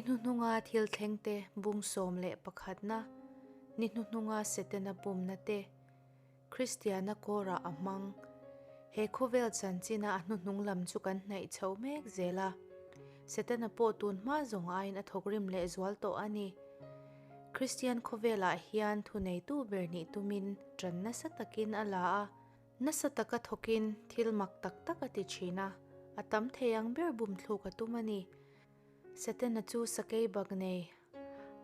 hnuhnunga thil thlengte bung 11na, ni hnuhnunga Setana pumna te, Kristiana kawrah a hmang. He khawvel chanchina a hnuhnung lam chu kan hnaih chhoh mek zel a. Setana pawh tun hma zawng aiin a thawkrim leh zual tawh a ni. Kristian khawvelah hian thuneitu ber nih tumin ṭan nasa takin a la a. Nasa taka thawkin thil mak tak tak a ti ṭhin a, a tam thei ang ber bumthluk a tum a ni. Setana chu sakei bak nei,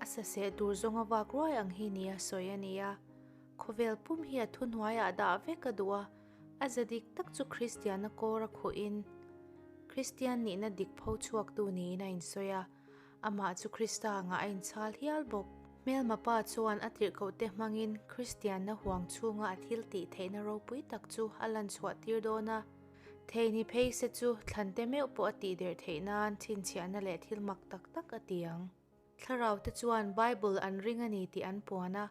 a saseh tur zawnga vak ruai ang hi nia sawi a ni a. Khawvel pum hi a thuhnuaiah dah vek a duh a, a za dik tak chu Kristiana kawr a khuhin Kristian nihna dik pho chhuaktu niin a insawi a, amah chu Krista angah a inchhal hial bawk. Hmelma pa chuan a tirhkohte hmangin Kristianna huang chhunga a thil tih theihna ropui tak chu a lan chhuah tir dawn a. Thei ni phei se chu thlante meuh pawh a tih der theih nan chhinchhiahna leh thil mak tak tak a ti ang. Thlarau te chuan Bible an ring a ni tih an puan a,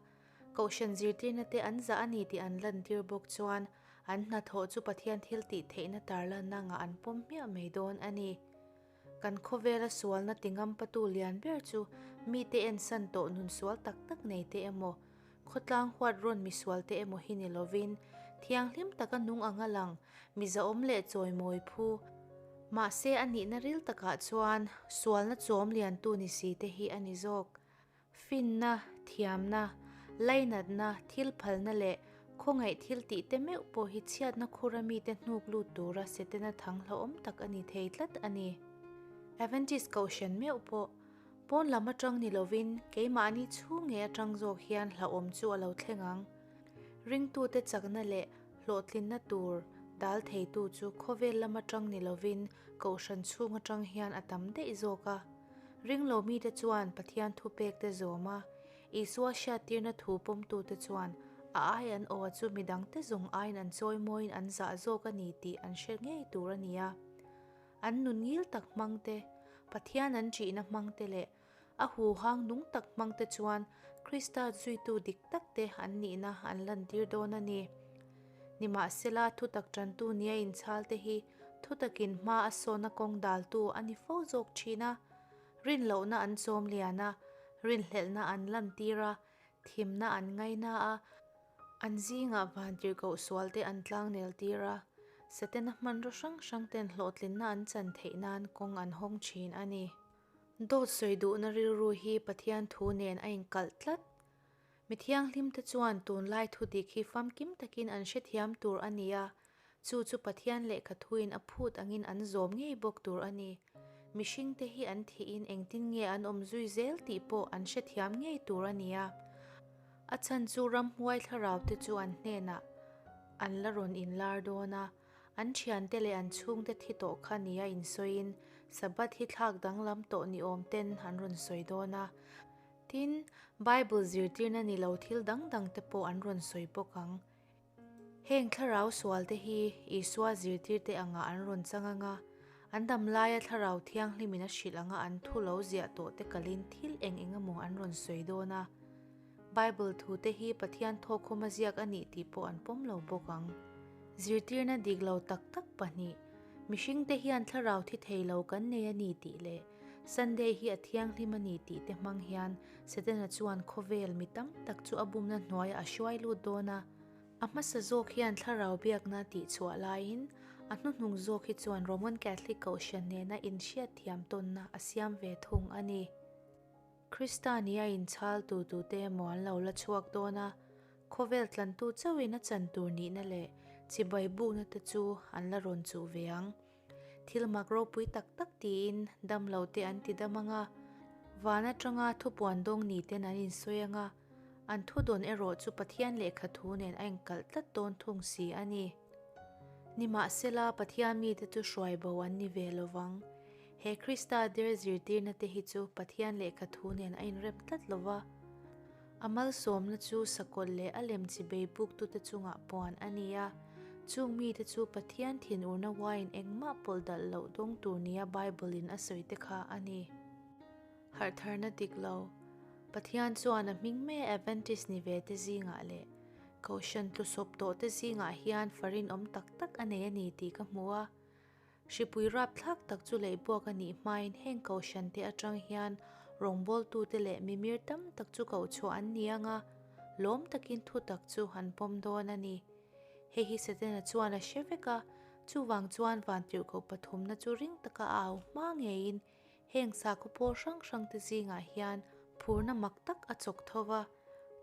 Kohhran zirtirna te an zah a ni tih an lantir bawk chuan an hnathawh chu Pathian thil tih theihna tarlanna ngah an pawm hmiah mai dawn a ni. Kan khawvela sualna tingampatu lian ber chu mite ensan tawh nun sual tak tak nei te emaw, khawtlang huat rawn misual te emaw hi ni lovin, thianghlim taka nung anga lang, mizaawm leh chawimawi phu. Mahse a nihna ril takah chuan sualna chawm liantu ni si te hi a ni zawk. Finna, thiamna, lainatna, thil phalna leh khawngaih thil tih te meuh pawh hi chhiatna khura mite hnuk lut tura Setana thang hlauhawm tak a ni thei tlat a ni. Adventist Kohhran meuh pawh pawn lam atang ni lovin keimahni chhung ngei atang zawk hian hlauhawm chu a lo thleng ang. Ringtute chakna leh hlawhtlinna tur dal theitu chu khawvel lam atang ni lovin Kohhran chhung atang hian a tam daih zawk a. Ringlo mite chuan Pathian thupekte zawm a, Isua hriattirna thu pawmtute chuan a ai an aw chu midangte zawng aiin an chawimawiin an zah zawk a ni tih an hre ngei tur a ni a. An nun ngil tak hmangte, Pathian an ṭihna hmangte leh a huhang nung tak hmangte chuan Krista zuitu dik takte an nihna an lantir dawn a ni. Nimahsela, thutak ṭantu nia inchhalte hi Thutakin hma a sawna kawng daltu a ni fo zawk thin a, rinlohna an chawm lian a, rinhlelhna an lantir a, thimna an ngaina a, an zingah vantirhkoh sualte an tlangnel tir a, Setana hmanraw hrang hrang ten hlawhtlinna an chan theih nan kawng an hawng thin a ni. Dawt sawi duhna rilru hi Pathian thu nen a inkalh tlat. Mi thianghlimte chuan tunlai thudik hi famkim takin an hrethiam tur a ni a, chu chu Pathian lehkha thuin a phut angin an zawm ngei bawk tur a ni. Mihringte hi an thihin engtin nge an awm zui zel tih pawh an hrethiam ngei tur a ni a. A chhan chu ramhnuai thlaraute chu an hnenah an la rawn inlar dawn a, an thiante leh an chhungte thi tawh kha nia insawiin Sabbath hi thlak danglam tawh ni awm ten an rawn sawi dawn a. Tin, Bible zirtirna ni lo thil dang dang te pawh an rawn sawi bawk ang. Heng thlarau sual te hi Isua zirtirte angah an rawn chang anga, an dam laia thlarau thianghlimin a hrilh anga an thu lo ziah tawh te kalin thil eng eng emaw an rawn sawi dawn a. Bible thu te hi Pathian thawkkhawma ziak a nih tih pawh an pawm lo bawk ang. Zirtirna dik lo tak tak pahnih, mihringte hian thlarau thi thei lo kan nei a ni tih leh Sunday hi a thianghlim a ni tih te hmang hian Setana chuan khawvel mi tam tak chu a bumna hnuaiah a hruai lut dawn a. A hmasa zawk hian thlarau biakna tih chhuah laiin a hnuhnung zawk hi chuan Roman Catholic Kohhran nena inhriatthiam tawnna a siam ve thung a ni. Krista nia inchhal tu tute emaw an lo la chhuak dawn a, khawvel tlantu chauhin a chan tur nihna leh chibai bukna te chu an la rawn chuh ve ang. Thil mak ropui tak tak tiin dam lo te an ti dam ang a, van atanga thupuan dawng ni ten an insawi ang a, an thudawn erawh chu Pathian lehkha thu nen a inkalh tlat dawn thung si a ni. Nimahsela, Pathian mite chu hruai bo an ni ve lovang. He Krista der zirtirna te hi chu Pathian lehkha thu nen a inrem tlat lo va. A malsawmna chu sakawlh leh a lem chi bei buktute chungah puan a ni a, chung mite chu Pathian thinurna wine engmah pawlh dalh loh dawng tur nia Bible-in a sawi te kha a ni. Harhtharna dik lo, Pathian chuan a hming mai a Adventist ni ve te zingah leh Kohhran tlusawp tawh te zingah hian fa rinawm tak tak a nei a ni tih ka hmu a. Hripui rapthlak tak chu leihbuak a nih hmain heng Kohhrante atang hian. Rawngbawltute leh mimir tam tak chu koh chhuah an ni ang a, lawm takin thutak chu an pawm dawn a ni. Hei hi Setana chuan a hre vek a, chuvang chuan vantirhkoh pathumna chu ring taka a au hma ngeiin heng sakhaw pawl hrang hrangte zingah hian phurna mak tak a chawk tho va.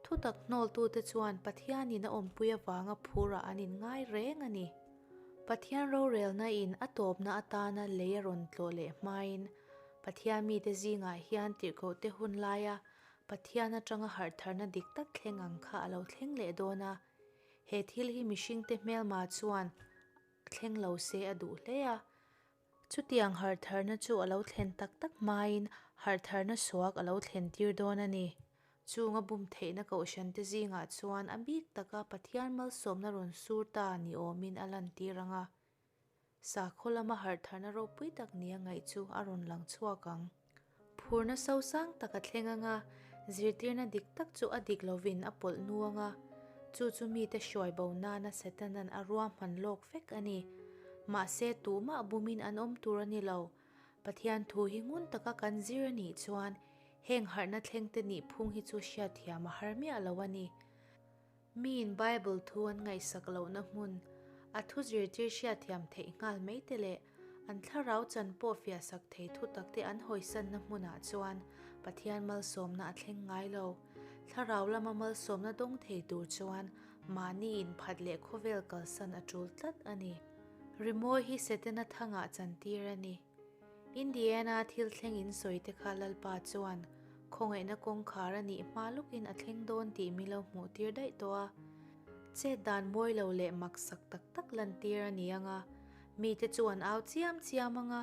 Thutak hnawltute chuan Pathianin a awmpui avanga phurah an inngai reng a ni. Pathian rorelna in a tawpna atana lei a rawn tlawh leh hmain Pathian mite zingah hian tirhkohte hun laia Pathian atanga harhtharna dik tak thleng ang kha a lo thleng leh dawn a. He thil hi mihringte hmelma chuan thleng lo se a duh hle a. Chutiang harhtharna chu a lo thlen tak tak hmain harhtharna suak a lo thlen tir dawn a ni. Chunga bum theihna kohhrante zingah chuan a bik taka Pathian malsawmna rawn sur ta ni awmin a lantir ang a. Sakhaw lama harhtharna ropui tak nia ngaih chu a rawn lang chhuak ang. Phurna sosang tak a thleng ang a, zirtirna dik tak chu a dik lovin a pawlh nuang a, chu chu mite hruai bo nana Setanan a ruahman lawk vek a ni. Mahse, tumah bumin an awm tur a ni lo. Pathian thu hi ngun taka kan zir a nih chuan heng harhna thlengte nih phung hi chu hriatthiam a har miah lo a ni. Miin Bible thu an ngaihsak lohna hmun, a thu zirtir hriatthiam theih nghal mai te leh an thlarau chan pawh fiahsak thei thu takte an hawisanna hmunah chuan Pathian malsawmna a thleng ngai lo. Thlarau lama malsawmna dawng thei tur chuan mahni inphat leh khawvel kalsan a tul tlat a ni. Rimawi hi Setana thangah chantir a ni. Indiana thil thleng in sawi te kha Lalpa chuan khawngaihna kawngkhar a nih hma lawkin a thleng dawn tih mi lo hmuh tir daih tawh a. Chet dan mawi lo leh maksak tak tak lantir a ni ang a, mite chu an au chiam chiam ang a,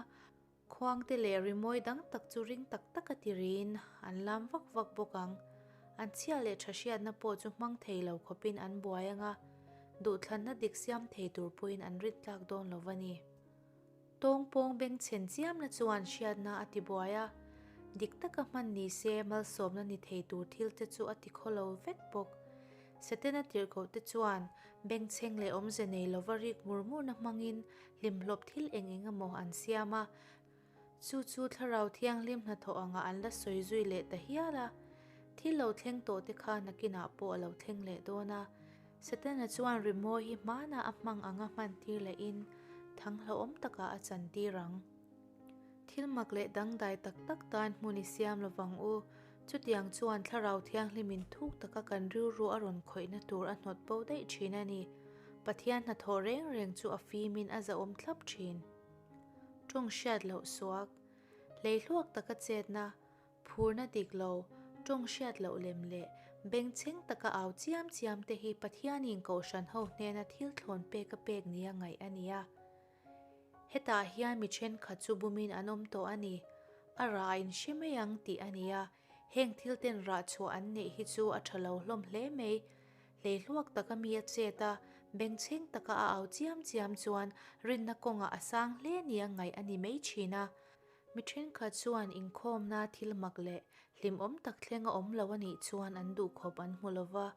khuangte leh rimawi dang tak chu ring tak tak a ti riin an lam vak vak bawk ang. An chhia leh tha hriatna pawh chu hmang thei lo khawpin an buai ang a, duhthlanna dik siam thei tur pawhin an rit tlak dawn lo va ni. Tawngpawng bengchhen chiamna chuan hriatna a tibuai a, dik taka hman ni se malsawmna ni thei tur thil te chu a tikhawlo vek bawk. Setana tirhkoh te chuan bengchheng leh awmze nei lova rik mur murna hmangin hlimhlawp thil eng eng emaw an siam a, chu chu Thlarau Thianghlim hnathawh angah an la sawi zui leh ta hial a. Thil lo thleng tawh te kha nakinah pawh a lo thleng leh dawn a. Setana chuan rimawi hi hmanah a hmang anga hmantir lehin thang hlauhawm takah a chantir ang. Thil mak leh dangdai tak tak tan hmun i siam lovang u. Chutiang chuan Thlarau Thianghlimin thuk taka kan rilru a rawn khawihna tur a hnawt bo daih thin a ni. Pathian hnathawh reng reng chu a fimin a zahawm thlap thin. Tawng hriat loh suak, hleihluak taka chetna, Phurna dik lo, tawng hriat loh lem leh bengchheng taka au chiam chiam te hi Pathianin Kohhran ho hnena thil thlawn pek a pek nia ngaih a ni a. Hetah hian mi thenkhat chu bumin an awm tawh a ni. A rah a inhre mai ang tih a ni a, heng thil ten rah chhuah an neih hi chu a tha lo hlawm hle mai. Hleihluak taka mi a chet a, bengchheng taka a au chiam chiam chuan rinna kawngah a sang hle nia ngaih a ni mai thin a. Mi thenkhat chuan inkhawmna thil mak leh hlimawm tak thleng a awm lo a nih chuan an duhkhawp an hmu lo va,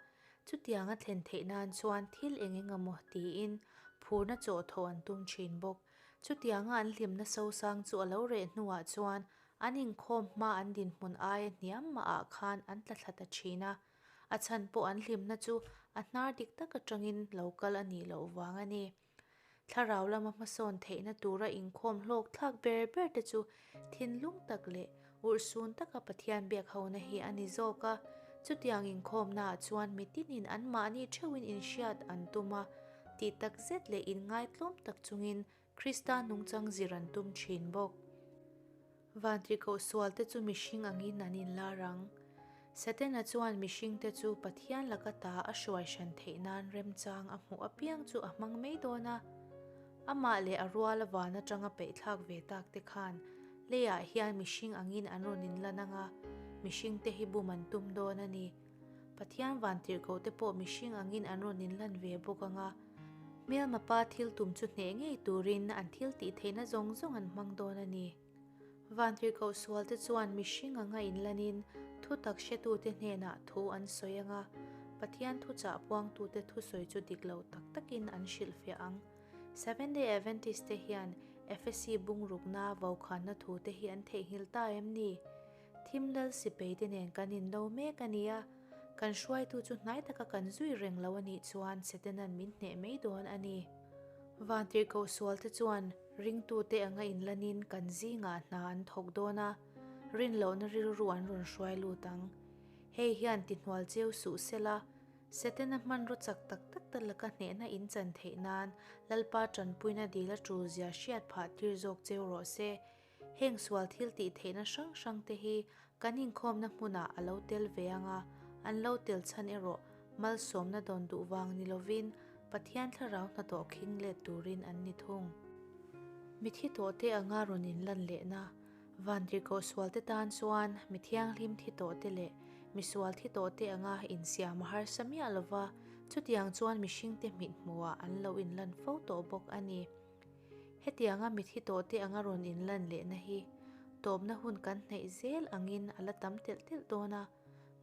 chutiang a thlen theih nan chuan thil eng eng emaw tiin phurna chawh thawh an tum thin bawk. Chutianga an hlimna sosang chu a lo reh hnuah chuan an inkhawm hma an dinhmun aia hniam mahah khan an tla thla ta thin a, a chhan pawh an hlimna chu a hnar dik tak atangin lo kal a nih loh vang a ni. Thlarau lama hmasawn theihna tura inkhawm hlawk thlak ber ber te chu thinlung tak leh urhsun taka Pathian biak hona hi a ni zawk a. Chutiang inkhawmnaah chuan mitinin anmahni theuhin inhriat an tum a, tih tak zet leh inngaitlawm tak chungin Krista nungchang zir an tum thin bawk. Vantirhkoh sualte chu mihring angin an inlar ang. Setana chuan mihringte chu Pathian laka ta a hruai hran theih nan remchang a hmuh apiang chu a hmang mai dawn a. Amah leh a ruala van atanga peihthlak ve tak te khan leiah hian mihring angin an rawn inlan ang a, mihringte hi bum an tum dawn a ni. Pathian vantirhkohte pawh mihring angin an rawn inlan ve bawk ang a, hmelma pa thil tum chu hneh ngei turin an thil tih theihna zawng zawng an hmang dawn a ni. Vantirhkoh sualte chuan mihring anga inlanin thutak hretute hnenah thu an sawi ang a, Pathian thuchah puangtute thusawi chu dik lo tak takin an hrilhfiah ang. Seventh-day Adventist te hian Ephesi bungrukna vokhanna thute hi an theihnghilh ta em ni? Thim lal sipeite nen kan indo mek a ni a, kan hruaitu chu hnai taka kan zui reng lo a nih chuan Setanan min hneh mai dawn a ni. Vantirhkoh sualte chuan ringtute anga inlanin kan zingah hna an thawk dawn a, rinlohna rilru an rawn hruai lut ang. Hei hian tihnual cheu suh sela, Setana hmanraw chak tak tak te laka hnehna in chan theih nan Lalpa tanpuina dil a tul zia hriat phah tir zawk cheu rawh se. Heng sual thil tih theihna hrang hrang te hi kan inkhawmna hmunah a lo tel ve ang a, an lo tel chhan erawh malsawmna dawn duh vang ni lovin Pathian thlarau hnathawh khing let turin an ni thung. Mithi tawhte anga rawn inlan lehna Vantirhkoh sualte tan chuan mi thianghlim thi tawhte leh mi sual thi tawhte anga insiam a harsa miah lo va, chutiang chuan mihringte mithmuhah an lo inlan fo tawh bawk a ni. Hetianga mi thi tawhte anga rawn inlan lehna hi tawpna hun kan hnaih zel angin a la tam telh telh dawn a,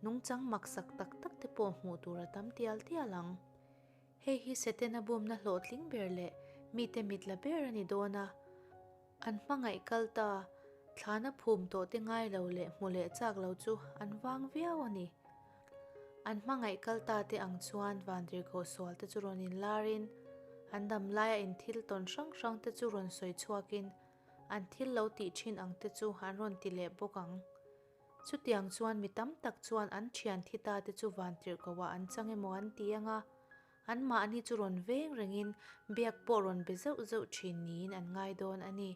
nungchang maksak tak tak te pawh hmuh tur a tam tial tial ang. Hei hi Setana bumna hlawhtling ber leh mite mit la ber a ni dawn a. An hmangaih kal ta, thlana phum tawh te ngai lo leh hmu leh chak lo chu an vang viau a ni. An hmangaih kal ta te ang chuan vantirhkoh sual te chu rawn inlarin, an dam laia in thil tawn hrang hrang te chu rawn sawi chhuakin an thil lo tih thin ang te chu an rawn ti leh bawk ang. Chutiang chuan mi tam tak chuan an thian thi ta te chu vantirhkoh ah an chang emaw an ti ang a, Anmahni chu rawn veng rengin biak pawh rawn be zeuh zeuh thin niin an ngai dawn a ni.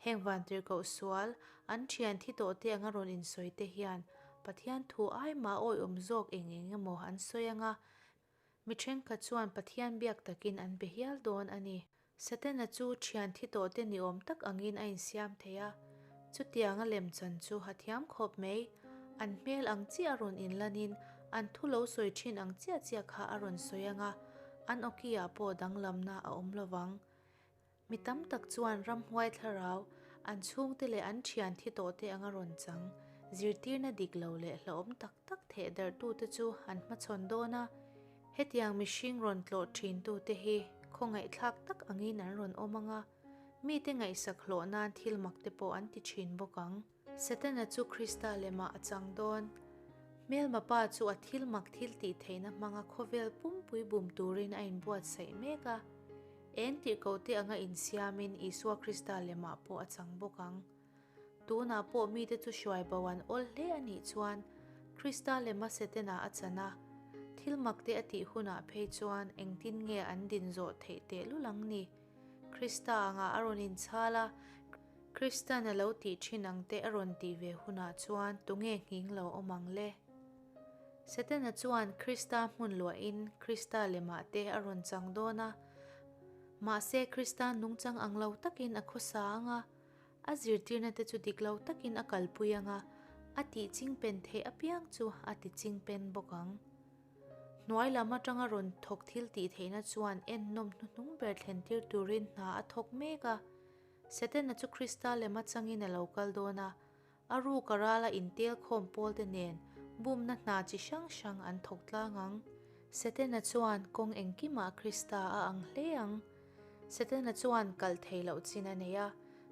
Heng vantirhkoh sual, an thian thi tawh te anga rawn insawi te hian Pathian thu ai mah awihawm zawk eng eng emaw an sawi anga mi thenkhat chuan Pathian biak takin an be hial dawn a ni. Setana chu thian thi tawh te ni awm tak angin a insiam thei a, chutianga lemchan chu a thiam khawp mai. An hmel ang chiah a rawn inlanin an thu lo sawi thin ang chiah chiah kha a rawn sawi ang a, an awki-ah pawh danglamna a awm lo vang. Mi tam tak chuan ramhuai thlarau, an chhungte leh an thian thi tawh te anga rawn chang, zirtirna dik lo leh hlauhawm tak tak theh darhtute chu an hmachhawn dawn a, Hetiang mihring rawn tlawh thintute hi khawngaihthlak tak angin an rawn awm ang a, mite ngaihsak hlawh nan thil mak te pawh an ti thin bawk ang. Setana chu Krista lemah a chang dawn. Hmelma pa chu a thil mak thil tih theihna hmanga khawvel pumpui bum turin a inbuatsaih mek a. Eng tirhkohte anga insiamin Isua Krista lemah pawh a chang bawk ang. Tunah pawh mite chu hruai bo an awl hle a nih chuan Krista lema Setana a chan a, thil makte a tih hunah phei chuan engtin nge an din zawh theih tehlul ang ni? Krista angah a rawn inchhal a, Kristan a lo tih thin ang te a rawn tih ve hunah chuan tunge nghing lo awm ang le? Setana chuan Krista hmun luahin Krista lemah te a rawn chang dawn a, mahse Krista nungchang ang lo takin a khawsa ang a, A zirtirna te chu dik lo takin a kalpui ang a, a tih chingpen theih apiang chu a ti chingpen bawk ang. Hnuai lam atanga rawn thawk thil tih theihna chuan ennawm hnuhnung ber thlentir turin hna a thawk mek a. Setana chu Krista lem atangin a lo kal dawn a, a ruk a rala intel khawm pawlte nen bumna hna chi hrang hrang an thawk tlang ang. Setana chuan kawng engkimah Krista a ang hle ang. Setana chuan kal thei loh chin a nei a,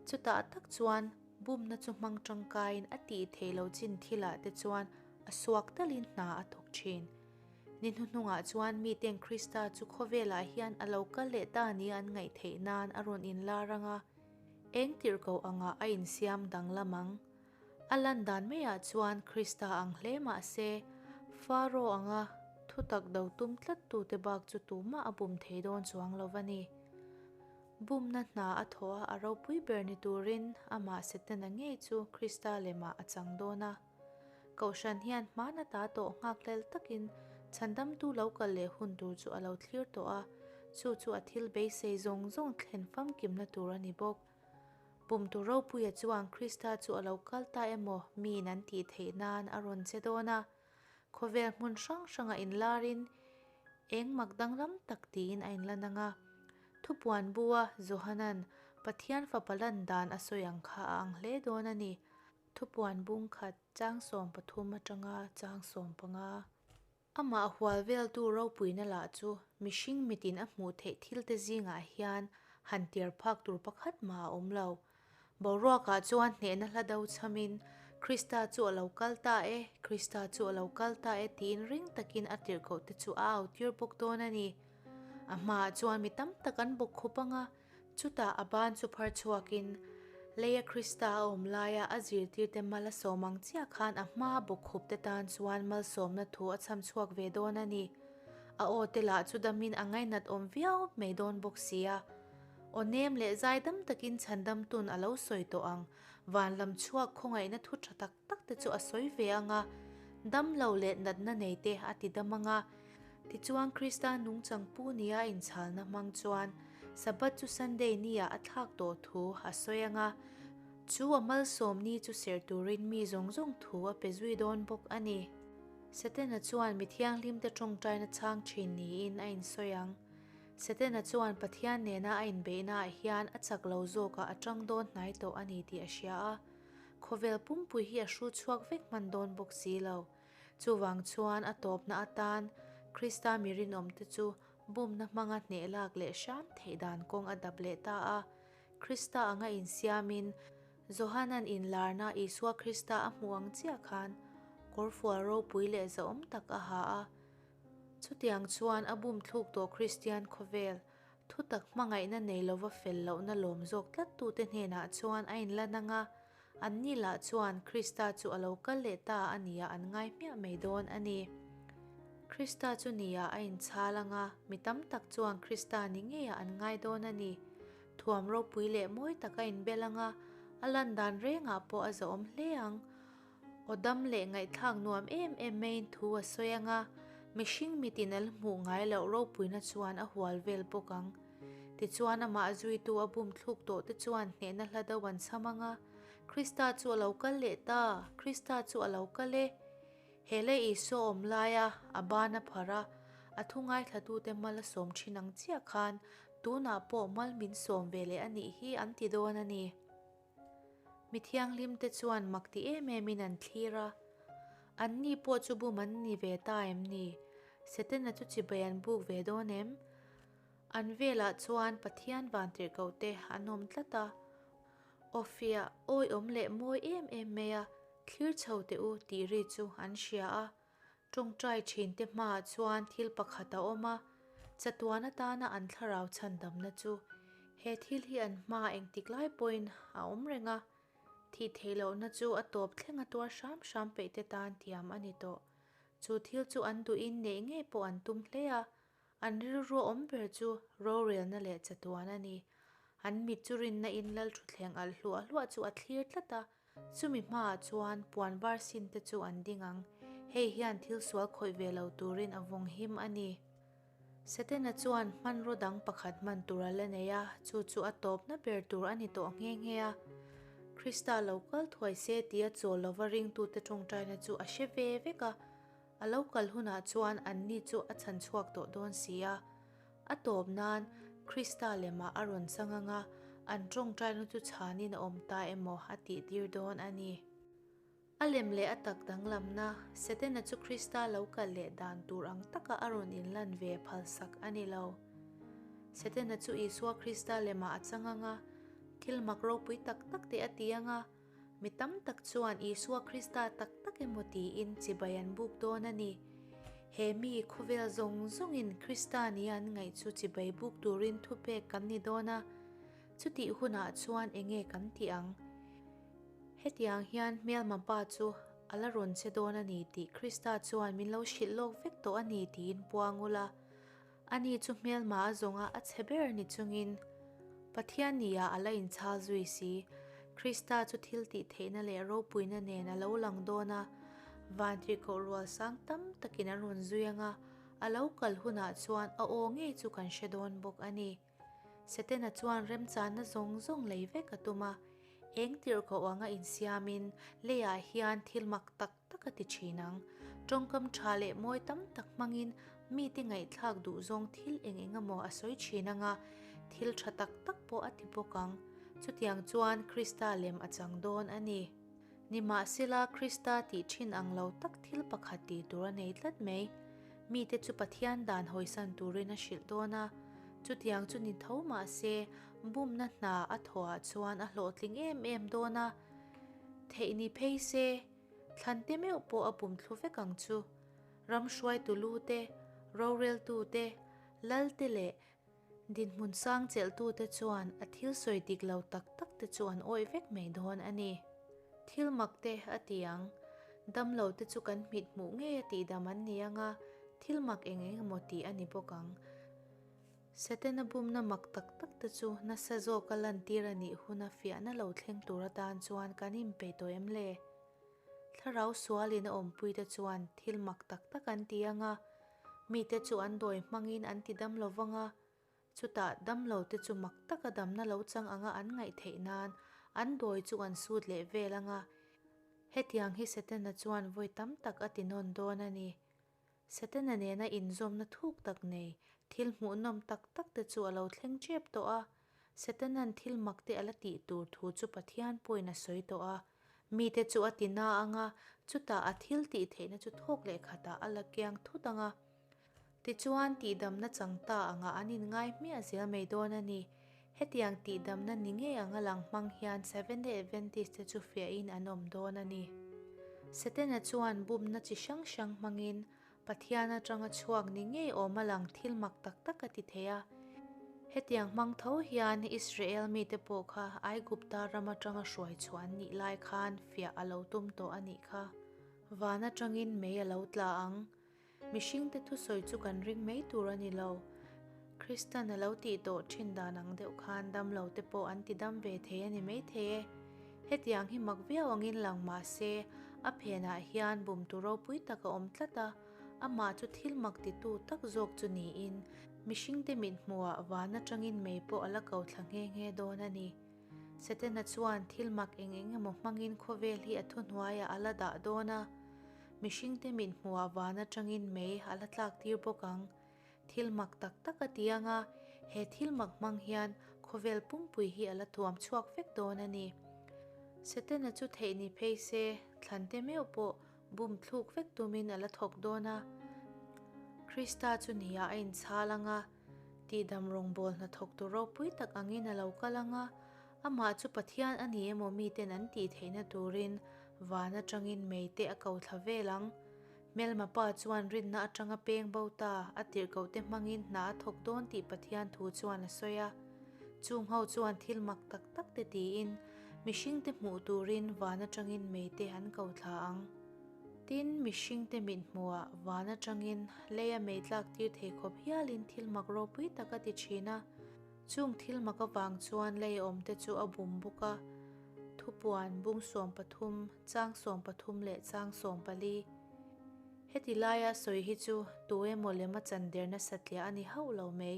chutah tak chuan bumna chu hmang tangkaiin a tih theih loh chin thilah te chuan a suak talin hna a thawk thin. Ni hnuhnungah chuan miten Krista chu khawvelah hian a lo kal leh ta nia an ngaih theih nan a rawn inlar ang a, eng tirhkoh angah a insiam danglam ang. A lan dan maiah chuan Krista ang hle mah se, Faro anga thutak do tum tlattute bak chu tumah a bum thei dawn chuang lo va ni. Bumna hna a thawh a, a ropui ber ni turin amah Setana ngei chu Krista lemah a chang dawn a. Kohhran hian hmana ta tawh nghakhlel takin chhandamtu lo kal leh hun tur chu a lo thlir tawh a, chu chu a thil beisei zawng zawng thlen famkimna tur a ni bawk. Pumtu ropuia chuan Krista chu a lo kal ta emaw miin an tih theih nan a rawn che dawn a. Khawvel hmun hrang hranga inlarin eng mak danglam tak tiin a inlan ang a. Thupuan bua Johanan Pathian fapa lan dan a sawi ang kha a ang hle dawn a ni. Thupuan bung khat chang 13 atanga chang 15. Amah hual veltu ropuina lah chu mihring mitin a hmuh theih thilte zingah hian han tir phak tur pakhat mah a awm lo. Boruakah chuan hnehna hla do chhamin Krista chu a lo kal ta e, Krista chu a lo kal ta e tiin ring takin a tirhkohte chu a autir bawk dawn a ni. A hmaah chuan mi tam tak an bawk khup ang a, chutah a ban chu phar chhuakin leia Krista a awm laia a zirtirte mal a sawm ang chiah khan a hmaa bawk khupte tan chuan malsawmna thu a chham chhuak ve dawn a ni. A aw te lah chu damin a ngainat awm viau mai dawn bawk si a. Aw nem leh zai dam takin chhandam tun a lo sawi tawh ang. Van lam chhuak khawngaihna thu tha tak tak te chu a sawi ve ang a, dam lo leh natna nei te a ti dam ang a. Tichuan Krista nungchang pu nia inchhalna hmang chuan Sabbath chu Sunday nia a thlak tawh thu a sawi ang a, chu a malsawm ni chu serh turin mi zawng zawng thu a pe zui dawn bawk a ni. Setana chuan mi thianghlimte tawngtaina chhang thin niin a insawi ang. Setana chuan Pathian nena a inbeihnaah hian a chak lo zawkah a tang dawn hnai tawh a ni tih a hria a. Khawvel pumpui hi a hru chhuak vek hman dawn bawk si lo. Chuvang chuan a tawpna atan Krista mi rinawmte chu bumna hmanga hneh lak leh hram theih dan kawng a dap leh ta a. Krista anga insiamin Johanan inlarna Isua Krista a hmuh ang chiah khan kawrfual ropui leh zahawm tak a ha a. Chutiang chuan a bum thluk tawh Kristian khawvel, thutak hmangaihna nei lova fel lohna lawm zawk tlattute hnenah chuan a inlan ang a, anni lah chuan Krista chu a lo kal leh ta a nia an ngai hmiah mai dawn a ni. Krista chu nia a inchhal ang a, mi tam tak chuan Krista ni ngeiah an ngai dawn a ni. Thuam ropui leh mawi tak a inbel ang a, a lan dan rengah pawh a zahawm hle ang. Aw dam leh ngaihthlak nuam em em maiin thu a sawi ang a, mihring mitin a la hmuh ngai loh ropuina chuan a hual vel bawk ang. Tichuan amah zuitu a bum thluk tawh te chuan hnehna hla deuh an chham ang a, Krista chu a lo kal leh ta, Krista chu a lo kal e. He lei Isua awm laia a ban a pharh a, a thu ngaithlatute mal a sawm thin ang chiah khan tunah pawh mal min sawm ve leh a nih hi an ti dawn a ni. Mi thianghlimte chuan mak ti em emin an thlir a, Anni pawh chu bum an ni ve ta em ni? Setana chu chibai an buk ve dawn em? An velah chuan Pathian vantirhkohte an awm tlat a, Aw fiah, awiawm leh mawi em em mai a, thlir chho teh u tih ri chu an hria a. Tawngtai thinte hmaah chuan thil pakhat a awm a, chatuan atana an thlarau chhandamna chu. He thil hi an hma engtik lai pawhin a awm reng a, thih theih lohna chu a tawp thleng a tuar hram hram peih te tan tiam a ni tawh. Chu thil chu an duhin neih ngei pawh an tum hle a, an rilru awm ber chu rorelna leh chatuan a ni. An mit chu rinna in lalthutthleng alh hluah hluah chu a thlir tlat a, Chumi hmaah chuan puan var sin te chu an ding ang. Hei hian thil sual khawih ve lo turin a vawng him a ni. Setana chuan hmanraw dang pakhat hman tur a la nei a, chu chu a tawpna ber tur a ni tawh nghe nghe a. Krista lo kal thuai se tia chawl lova ringtute tawngtaina chu a hre ve vek a. A lo kal hunah chuan anni chu a chhan chhuak tawh dawn si a. A tawp nan Krista lemah a rawn chang ang a, an tawngtaina chu chhanin a awm ta emaw a tih tir dawn a ni. A lem leh a tak danglamna, Setana chu Krista lo kal leh dan tur ang taka a rawn inlan ve phalsak a ni lo. Setana chu Isua Krista lemah a chang ang a, thil mak ropui tak tak te a ti ang a, Mi tam tak chuan Isua Krista tak tak emaw tiin chibai an buk dawn a ni. He mi khawvel zawng zawngin Krista nia an ngaih chu chibai buk turin thupek kan ni dawn a, chutih hunah chuan enge kan tih ang? Hetiang hian hmelma pa chu a la rawn che dawn a ni tih Krista chuan min lo hrilh lawk vek tawh a ni tiin puang ula, Ani chu hmelma a zawnga a chhe ber ni chungin Pathian nia a la inchhal zui si. Krista chu thil tih theihna leh ropuina nen a lo lang dawn a, vantirhkoh rual sang tam takin an rawn zui ang a, a lo kal hunah chuan a aw ngei chu kan hre dawn bawk a ni. Setana chuan remchanna zawng zawng lei vek a tum a, eng tirhkoh anga insiamin leiah hian thil mak tak tak a ti thin ang. Tawngkam tha leh mawi tam tak hmangin mite ngaihthlak duh zawng thil eng eng emaw a sawi thin ang a, thil tha tak tak pawh a ti bawk ang. Chutiang chuan Krista lem a chang dawn a ni. Nimahsela, Krista tih thin ang lo tak thil pakhat tih tur a nei tlat mai. Mite chu Pathian dan hawisan turin a hrilh dawn a. Chutiang chu ni tho mahse, bumna hna a thawhah chuan a hlawhtling em em dawn a. Theih ni phei se, thlante meuh pawh a pum thlu vek ang chu. Ram hruaitu lu te, roreltu te, lal te leh dinhmun sang chelhtute chuan a thil sawi dik lo tak tak te chu an awih vek mai dawn a ni. Thil mak te a ti ang. Damlo te chu kan hmit hmuh ngei a tihdam an ni ang a, thil mak eng eng emaw tih a ni bawk ang. Setana bumna mak tak tak te chu nasa zawka lantir a nih huna fiahna lo thleng tur atan chuan kan inpeih tawh em le? Thlarau sualin a awmpuite chuan thil mak tak tak an ti ang a, mite chu an dawi hmangin an ti dam lo vang a, chutah damlote chu mak taka damna lo chang anga an ngaih theih nan an dawi chu an sut leh vel ang a. Hetiang hi Setana chuan vawi tam tak a ti nawn dawn a ni. Setana nena inzawmna thuk tak nei, thil hmuhnawm tak tak te chu a lo thleng tep tawh a. Setana'n thil mak te a la tih tur thu chu Pathian pawhin a sawi tawh a. Mite chu a ti na ang a, chutah a thil tih theihna chu thawk leh khatah a la kiang thut ang a. Tichuan, tihdamna chang ta angah an inngai hmiah zel mai dawn a ni. Hetiang tihdamna ni ngei anga lang hmang hian Seventh-day Adventist te chu fiahin an awm dawn a ni. Setana chuan bumna chi hrang hrang hmangin Pathian atanga chhuak ni ngei awm a lang thil mak tak tak a ti thei a. Hetiang hmang tho hian Israel mite pawh kha Aigupta ram atanga hruai chhuah an nih lai khan fiah a lo tum tawh a nih kha. Van atangin mei a lo tla ang. Mihringte thusawi chu kan ring mai tur a ni lo. Kristan a lo tih tawh thin dan ang deuh khan damlo te pawh an ti dam ve thei a ni maithei e. Hetiang hi mak viau angin lang mah se, a phenah hian bumtu ropui tak a awm tlat a, amah chu thil mak titu tak zawk chu niin mihringte mithmuhah van atangin mei pawh a la ko thla nghe nghe dawn a ni. Setana chuan thil mak eng eng emaw hmangin khawvel hi a thuhnuaiah a la dah dawn a, mihringte mit hmuhah van atangin mei a la tlak tir bawk ang. Thil mak tak tak a ti ang a, he thil mak hmang hian khawvel pumpui hi a la tuam chhuak vek dawn a ni. Setana chu theih ni phei se, thlante meuh pawh bum thluk vek tumin a la thawk dawn a. Krista chu niah a inchhal ang a, Tihdam rawngbâwl hnathawktu ropui tak angin a lo kal ang a, amah chu Pathian a ni emaw miten an tih theihna turin van aṭangin meite a ko thla vel ang. Hmelma pa chuan rinna aṭanga peng bo ta a tirhkohte hmangin hna a thawk dawn tih Pathian thu chuan a sawi a. Chung ho chuan thil mak tak takte tiin mihringte hmuh turin van aṭangin meite an ko thla ang. Tin, mihringte mithmuhah van atangin leia mei tlak tir thei khawp hialin thil mak ropui tak a ti thin a. Chung thil mak avang chuan leia awmte chu a bum bawk a. Thupuan, bung 13, chang 13 leh chang 14. Heti laia sawi hi chu tu emaw lema chan derna satliah a ni hauh lo mai.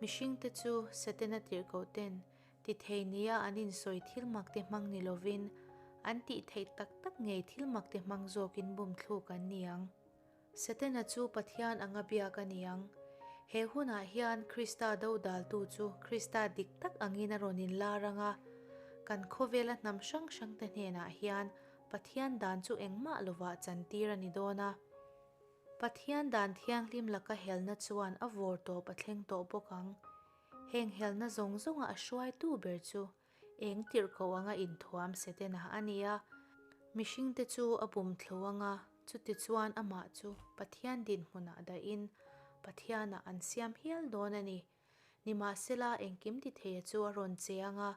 Mihringte chu Setana tirhkohten Ti thei nia an insawi thil makte hmang ni lovin, an tih theih tak tak ngei thil makte hmang zawkin bum thluk an ni ang. Setana chu Pathian anga biak a ni ang. He hunah hian Krista dodaltu chu Krista dik tak angin a rawn inlar ang a. Kan khawvela hnam hrang hrangte hnenah hian Pathian dan chu engmah lovah chantir a ni dawn a. Pathian dan thianghlim laka helna chuan a vawr tawp a thleng tawh bawk ang. Heng helna zawng zawnga a hruaitu ber chu eng tirhkoh anga inthuam Setana a ni a. Mihringte chu a bum thlu anga, chutichuan amah chu Pathian dinhmunah dahin Pathianah an siam hial dawn a ni. Nimahsela engkim titheia chu a rawn che anga,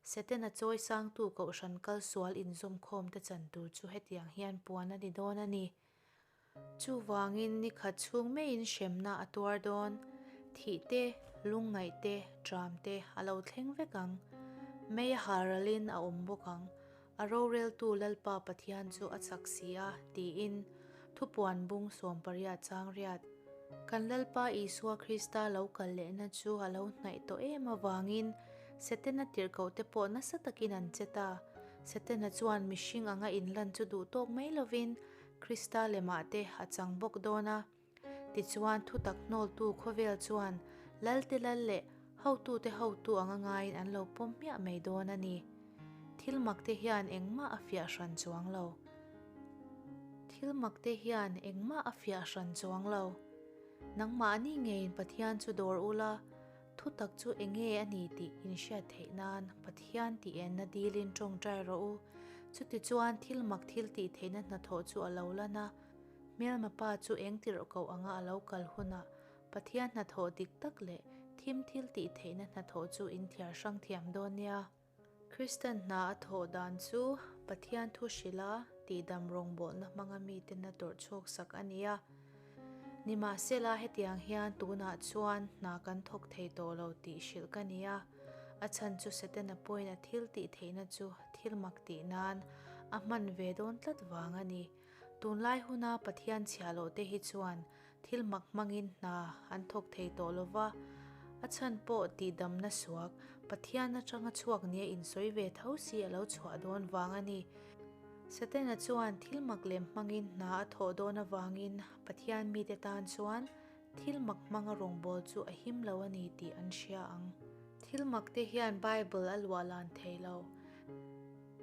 Setana chawisangtu kohhran kal sual inzawmkhawmte chan tur chu hetiang hian puan a ni dawn a ni. Chuvangin ni khat chhung maiin hremna a tuar dawn. Thih te, lungngaih te, tram te a lo thleng vek ang. Mei a haralin a awm bawk ang. A roreltu Lalpa Pathian chu a chak si a, tiin Thupuan bung 80 chang riat. Kan Lalpa Isua Krista lo kal lehna chu a lo hnaih tawh em avangin Setana tirhkohte pawh nasa takin an che ta. Setana chuan mihring anga inlan chu duh tawk mai lovin Krista lemah te a chang bawk dawn a. Tichuan thutak hnawltu khawvel chuan Lalte lal leh hotute hotu anga ngaiin an lo pawm hmiah mai dawn a ni. Thil makte hian engmah a fiah hran chuang lo. Thil makte hian engmah a fiah hran chuang lo. Nangmahni ngeiin Pathian chu dawr ula, thutak chu enge a ni tih inhriat theih nan Pathian tih enna dilin tawngtai rawh u. Chutichuan thil mak thil tih theihna hnathawh chu a lo lan a, hmelma pa chu eng tirh koh anga a lo kal hunah Pathian hnathawh dik tak leh thim thil tih theihna hnathawh chu in thiar hrang thiam dawn nia. Kristan hna a thawh dan chu Pathian thu hrilha tihdam rawngbawlna hmanga miten a tawrh chhuak sak a ni a. Nimahsela hetiang hian tunah chuan hna kan thawk thei tawh lo tih hrilh ka ni a, a chhan chu Setana pawhin a thil tih theihna chu thil mak tih nan a hman ve dawn tlat vang a ni. Tunlai huna Pathian chhiah loh te hi chuan Thil mak hmangin hna an thawk thei tawh lo va, a chhan pawh tihdamna suak, Pathian atanga chhuak nia insawi ve tho si a lo chhuah dawn vang a ni. Setana chuan thil mak lem hmangin hna a thawh dawn avangin Pathian mite tan chuan thil mak hmanga rawngbâwl chu a him lo a ni tih an hria ang. Thil mak te hian Bible a luahlan thei lo.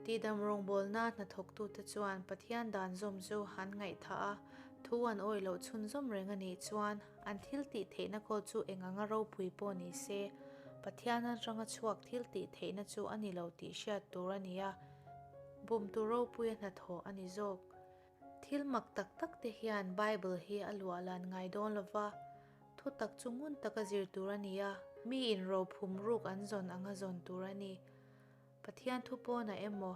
Tihdam rawngbâwlna hnathawktute chuan Pathian dan zawm chu an ngaihthah a, Thu an awih loh chhunzawm reng a nih chuan an thil tih theihna kawl chu eng anga ropui pawh ni se, Pathian atanga chhuak thil tih theihna chu a ni lo tih hriat tur a ni a, bumtu ropuia hnathawh a ni zawk. Thil mak tak tak te hian Bible hi a luah lan ngai dawn lo va, thu tak chu ngun taka zir tur a ni a, miin rophum ruk an zawn anga zawn tur a ni. Pathian thu pawnah emaw,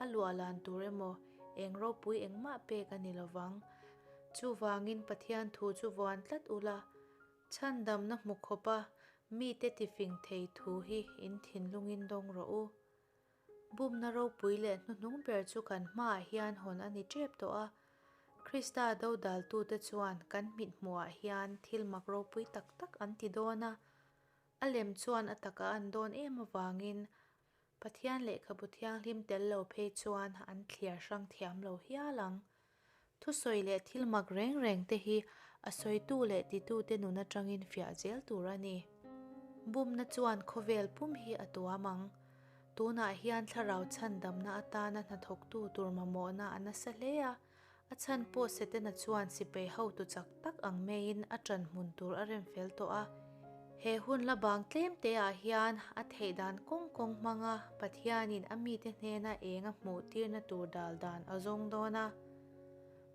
a luahlan tur emaw, eng ropui engmah pek a ni lovang. Chuvangin Pathian thu chu vuan tlat ula, chhandamna hmu khawpa mite tifing thei thu hi in thinlungin dawng rawh u. Bumna ropui leh hnuhnung ber chu kan hmaah hian hawn a ni tep tawh a. Krista dodaltute chuan kan mithmuhah hian thil mak ropui tak tak an ti dawn a. A lem chuan a taka an dawn em avangin Pathian lehkhabu thianghlim tel lo phei chuan an thliar hrang thiam lo hial ang. Thusawi leh thil mak reng reng te hi a sawitu leh titute nun atangin fiah zel tur a ni. Bumna chuan khawvel pum hi a tuam ang. Tunah hian thlarau chhandamna atana hnathawktu tur mamawhna a nasa hle a. A chhan pawh Setana chuan sipai hotu chak tak ang maiin a ṭan hmun tur a rem fel tawh a. He hun la bang tlem te ah hian a theih dan kawng kawng hmanga Pathianin a mite hnena eng a hmuh tirna tur dal dan a zawng dawn a.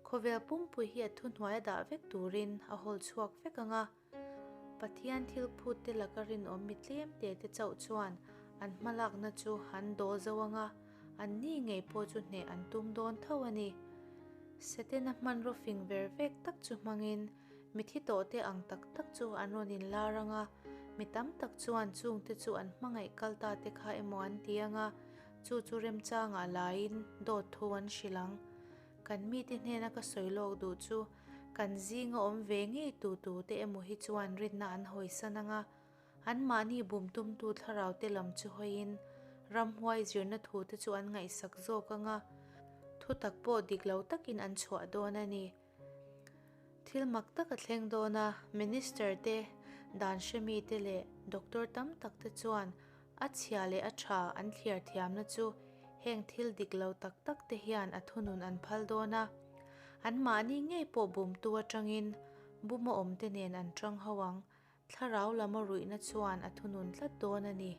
Khawvel pumpui hi a thuhnuai a dah vek turin a hawl chhuak vek ang a. Pathian thil phut te laka rinawm mi tlem te te chauh chuan an hmalakna chu an dawl zo ang a, an ni ngei pawh chu hneh an tum dawn tho a ni. Setana hmanraw fing ver vek tak chu hmangin mithi tawh te ang tak tak chu an rawn inlar ang a, mi tam tak chuan chung te chu an hmangaih kal ta te kha emaw an ti ang a, chu chu remchangah laiin dawt thu an hrilh ang. Kan mite hnena ka sawi lawk duh chu Kan zinga awm ve ngei tu tu te emaw hi chuan rinna an hawisan ang a, anmahni bumtumtu thlarau te lam chu hawiin ramhuai zirna thu te chu an ngaihsak zawk ang a, thutak pawh dik lo takin an chhuah dawn a ni. Thil mak tak a thleng dawn a, Minister te, dan hremi te leh Doctor tam tak te chuan A chhia leh a tha an thliar thiamna chu heng thil dik lo tak tak te hian a thunun an phal dawn a. Anmahni ngei pawh bumtu atangin buma awmte nen an tang ho ang. Thlarau lama ruihna chuan a thunun tlat dawn a ni.